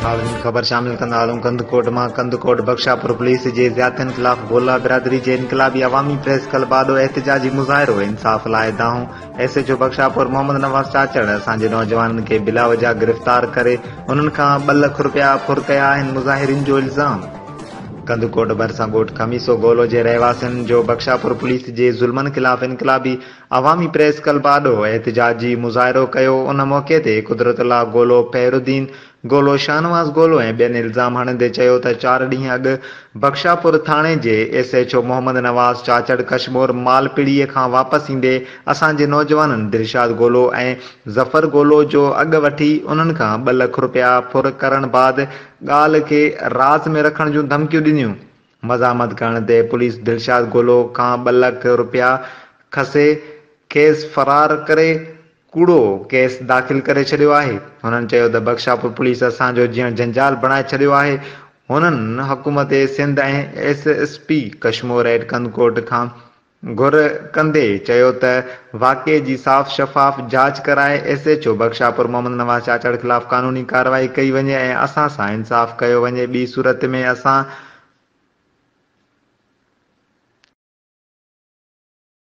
عالمي خبر شامل ڪندا هلون ڪنڌڪوٽ مان ڪنڌڪوٽ بخشاپور پوليس جي زيادتين خلاف گولا برادري جي انقلابي عوامي پريس ڪلب آڏو احتجاجي مظاهرو انصاف لاء دانهون S H O Bakhshapur Muhammad Nawaz Chachar اسان جي نوجوانن کي بلاوجه گرفتار ڪري انهن کان ٻه لک رپيا ڦر ڪيا آهن مظاهرين جو الزام. ڪنڌڪوٽ ڀرسان ڳوٺ خميسو گولو جي رهواسين جو بخشاپور پوليس جي ظلمن خلاف انقلابي عوامي پريس ڪلب آڏو احتجاجي مظاهرو ڪيو ان موقعي تي قدرت الله گولو، پهرالدين گولو، شاهنواز گولو ۽ ٻين الزام هڻندي چيو ته چار ڏينهن اڳ بخشاپور ٿاڻي جي S H O Muhammad Nawaz Chachar Kashmore مال پڙيء کان واپس ايندي اسان جي نوجوانن دلشاد گولو ۽ ظفر گولو جو اڳ وٺي انهن کان ٻه لک رپيا ڦر ڪرڻ بعد ڳالهه کي راز ۾ رکڻ جون ڌمڪيون ڏنيون. مزاحمت ڪرڻ تي پوليس دلشاد گولو کان ٻه لک رپيا کسي کيس فرار ڪري ڪوڙو ڪيس داخل ڪري ڇڏيو آهي. هنن چيو ته بخشاپور پوليس اسان جو جيئڻ جنجال بڻائي ڇڏيو آهي. هنن حڪومت Sindh ۽ S S P Kashmore at Kandhkot کان گهر ڪندي چيو ته واقعي جي صاف شفاف جاچ ڪرائي S H O Bakhshapur Muhammad Nawaz Chachar خلاف قانوني ڪارروائي ڪئي وڃي ۽ اسان سان انصاف ڪيو وڃي ٻي صورت ۾ اسان